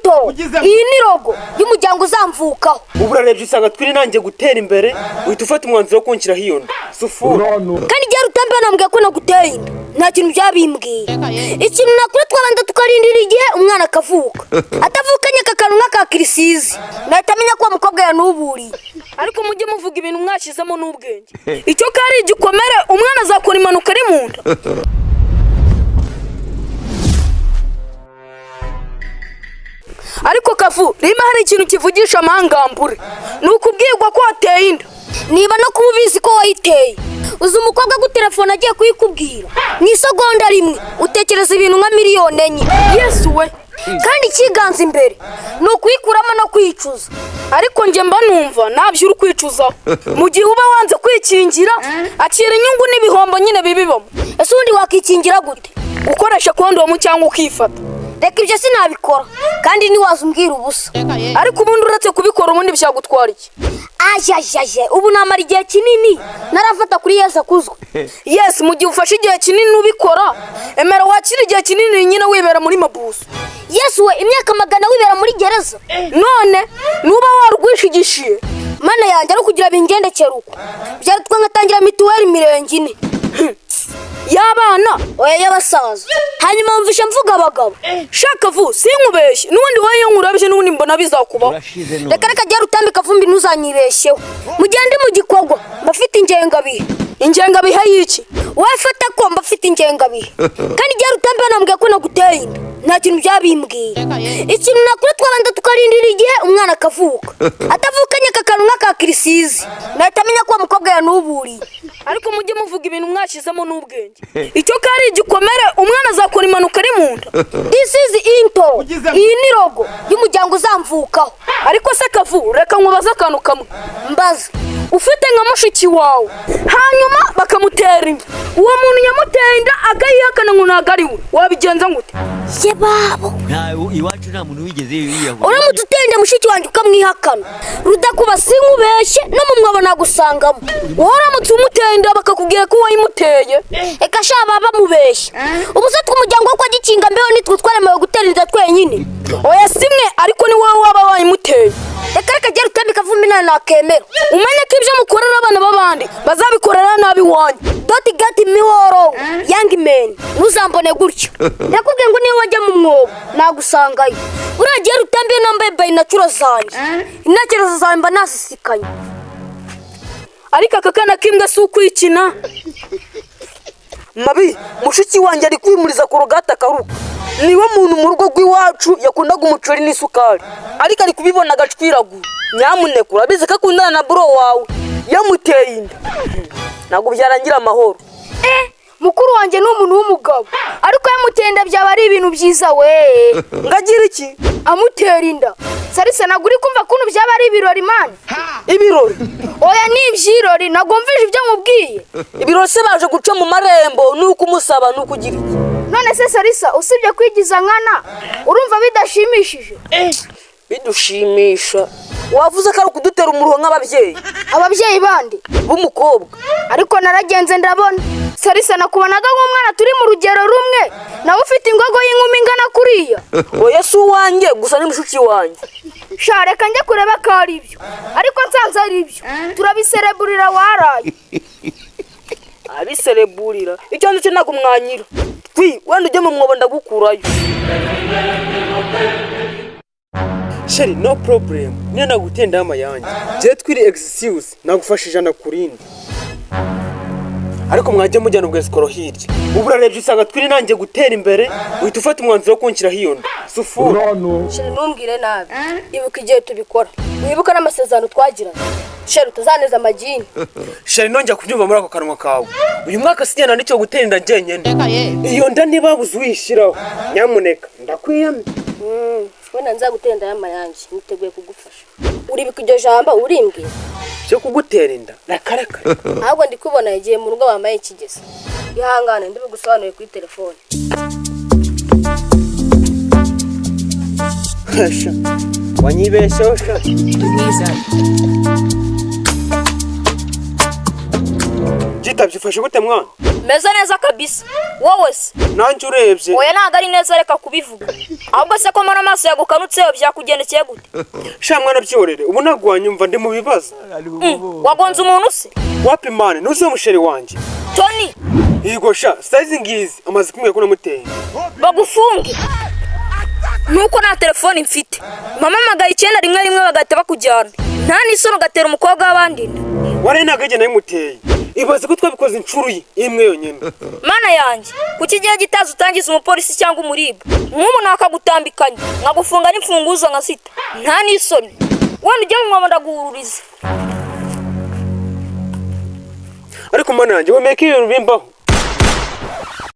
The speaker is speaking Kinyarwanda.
into. Iyi ni logo y'umuryango uzamvukaho. Ubu urarebye usanga twiri nanjye gutera imbere, uhita ufata umwanzuro wo kunshyiraho iyo nda sufuri. Kandi igihe rutambi banambwiye ko naguteye inda, nta kintu byabimbwiye. Ikintu nakora, twabanza tukarindira igihe umwana akavuka. Atavukanye aka kantu nk'aka kirisizi, nahita amenya ko uwo mukobwa yanuburiye. Ariko mujye muvuga ibintu mwashyizemo n'ubwenge. Icyo kari igikomere, umwana azakora impanuka ari mu nda. Ariko kafu rimwe hari ikintu kivugisha amangambure, ni ukubwirwa ko wateye inda. Niba no kuba ubizi ko wayiteye, uzi umukobwa agutelefone agiye kuyikubwira, mu isegonda rimwe utekereza ibintu nka miliyoni 4. Yesu we! Kandi ikiganza imbere ni ukuyikuramo no kwicuza. Ariko njye mba numva ntabyo uri kwicuzaho mu gihe uba wanze kwikingira. Akira inyungu n'ibihombo nyine bibibamo. Ese ubundi wakikingira gute? Gukoresha kondomu cyangwa ukifata. Reka, ibyo sinabikora, kandi ntiwaza umbwira ubusa. Ariko ubundi uretse kubikora, ubundi byagutwara iki? Ajajaje, ubu namara igihe kinini narafata kuri Yesu akuzwe. Yes, mu gihe ufashe igihe kinini ubikora, emera wakira igihe kinini nyine wibera muri mabuso. Yesu we, imyaka 100 wibera muri gereza? None nuba warwishigishiye. Mana yanjye, ari kugira bingendekere uko byarutwa nkatangira mituweli imirenge ine. Y'abana? Oya, y'abasaza. Hanyuma wumvishe mvuga abagabo. Shaka vu, sinkubeshye, n'ubundi wowe iyo nkurabye n'ubundi mbona bizakubaho. Reka reka, jya rutambika vumbi, ntuzanyibeshyeho. Mu gihe ndi mu gikorwa mba mfite ingengabihe. Ingengabihe y'iki? Wowe fata ko mba mfite ingengabihe. Kandi igihe rutambi banambwiye ko naguteye inda, nta kintu byabimbwiye. Ikintu nakora, twabanza tukarindira igihe umwana akavuka. Atavukanye aka kantu nk'aka kirisizi, nahita amenya ko uwo mukobwa yanuburiye. Ariko mujye muvuga ibintu mwashyizemo n'ubwenge. Icyo kari igikomere, umwana azakora impanuka ari mu nda. This is into. Iyi ni logo y'umuryango uzamvukaho. Ariko se kavu, reka nkubaze akantu kamwe. Mbaza. Ufite nka mushiki wawe, hanyuma bakamutera inda, uwo muntu yamuteye inda akayihakana ngo ntabwo ari we, wabigenza gute? Ye babo! Nta iwacu nta muntu wigeze yiyahura. Uramutse utenda mushiki wanjye ukamwihakana, rudakuba, sinkubeshye, no mu mwobo nagusangamo. Wowe uramutse umuteye inda bakakubwira ko wayimuteye? Reka sha, baba bamubeshya. Ubu se tw'umuryango wo kwa Gikinga mbeho nitwe twaremewe gutera inda twenyine? Oya, simwe, ariko ni wowe waba wayimuteye. Reka reka, jya rutambika vumbi, nawe nakemera. Umenye ko ibyo mukorera abana b'abandi bazabikorera nabi iwanyu. Don't get me wrong, young man, ntuzambone gutyo. Ndakubwiye ngo niba wajya mu mwobo nagusangayo. Uriya gihe rutambiye nambaye bayinacuro zanjye, intekerezo zawe mba nasisikanye. Ariko aka kana k'imbwa si ukwikina. Mabi, mushiki wanjye ari kwimuriza korogate akaruka. Niwe muntu mu rugo rw'iwacu yakundaga umuceri n'isukari, ariko ari kubibona agacwiragura. Nyamuneka, urabizi ko akundana na bro wawe, yamuteye inda, ntabwo byarangira amahoro. Mukuru wanjye ni umuntu w'umugabo, ariko yamuteye inda byaba ari ibintu byiza we. Ngagira iki? Amutera inda, Sarisa, ntabwo uri kumva ukuntu byaba ari ibirori, man. Ibirori? Oya, ni ibyirori, ntabwo wumvise ibyo nkubwiye. Ibirori se baje guca mu marembo, ni uko umusaba, ni uko ugira iki? None se Sarisa, usibye kwigiza nkana, urumva bidashimishije? Bidushimisha? Wavuze ko ari ukudutera umuruho nk'ababyeyi. Ababyeyi bandi? B'umukobwa. Ariko naragenze ndabona Sarisa, nakubonaga nk'umwana turi mu rugero rumwe, nawe ufite ingogo y'inkumi ingana kuriya. Oya, si uwanjye gusa, ni mushiki wanjye. Sha, reka njye kureba ko ari ibyo, ariko nsanze ari ibyo turabisereburira waraye. Abisereburira icyo ngicyo ntabwo mwanyira twi. Wenda ujye mu mwobo ndagukurayo. Chérie, no problem, niyo nagutenda amayange jye twiri excuse, nagufasha 100 ku rindi. Ariko mwajya mujyana ubwo sikoro hirya. Ubu urarebye usanga twiri nanjye gutera imbere, uhita ufata umwanzuro wo kunshyiraho iyo nda sufuri. Chérie, ntumbwire nabi. Ibuka igihe tubikora, wibuka n'amasezerano twagiranye. Chérie, utazaneza amagini. Chérie, nongera kubyumva muri ako kanwa kawe. Uyu mwaka sigenda nicyo gutera inda njyenyine. Iyo nda niba buze uyishyiraho, nyamuneka ndakwiyamye. Wenda nzagutera inda y'amayange, niteguye kugufasha. Uribuka iryo jambo urimbwira? Cyo kugutera inda? Reka reka. Ahubwo ndi kubona igihe mu rugo bambaye ikigezi. Ihangane, ndibigusobanuriye kuri telefone. Sha, wanyibeshyeho sha. Gitabye ufashe gute mwana? Meze neza kabisa. Wowe se? Nanjye urebye. Oya, ntabwo ari neza, reka kubivuga. Ahubwo se ko mbona amaso yagukanutseho, byakugendekeye gute? Sha mwana, byorere, ubu ntabwo wanyumva, ndi mu bibazo. Wagonze umuntu se? Wapi man, ntuzi umusheri wanjye? Toni? Yego sha, size ngizi amaze kumbwira ko namuteye. Bagufunge nuko nta telefoni mfite. Mpamamagaye 911 bagahita bakujyana. Nta n'isoni, ugatera umukobwa w'abandi inda. Waraye ntabwo agenda yamuteye, ibaze ko twabikoze inshuro imwe yonyine. Mana yanjye, kuki igihe gitazi utangiza umupolisi cyangwa umuribu? Nk'ubu nakagutambikanya nkagufunga n'imfunguzo nkazita. Nta n'isoni, wenda ujya mu mwobo ndaguhururiza. Ariko mana yanjye, wemeye ko ibintu bimbaho?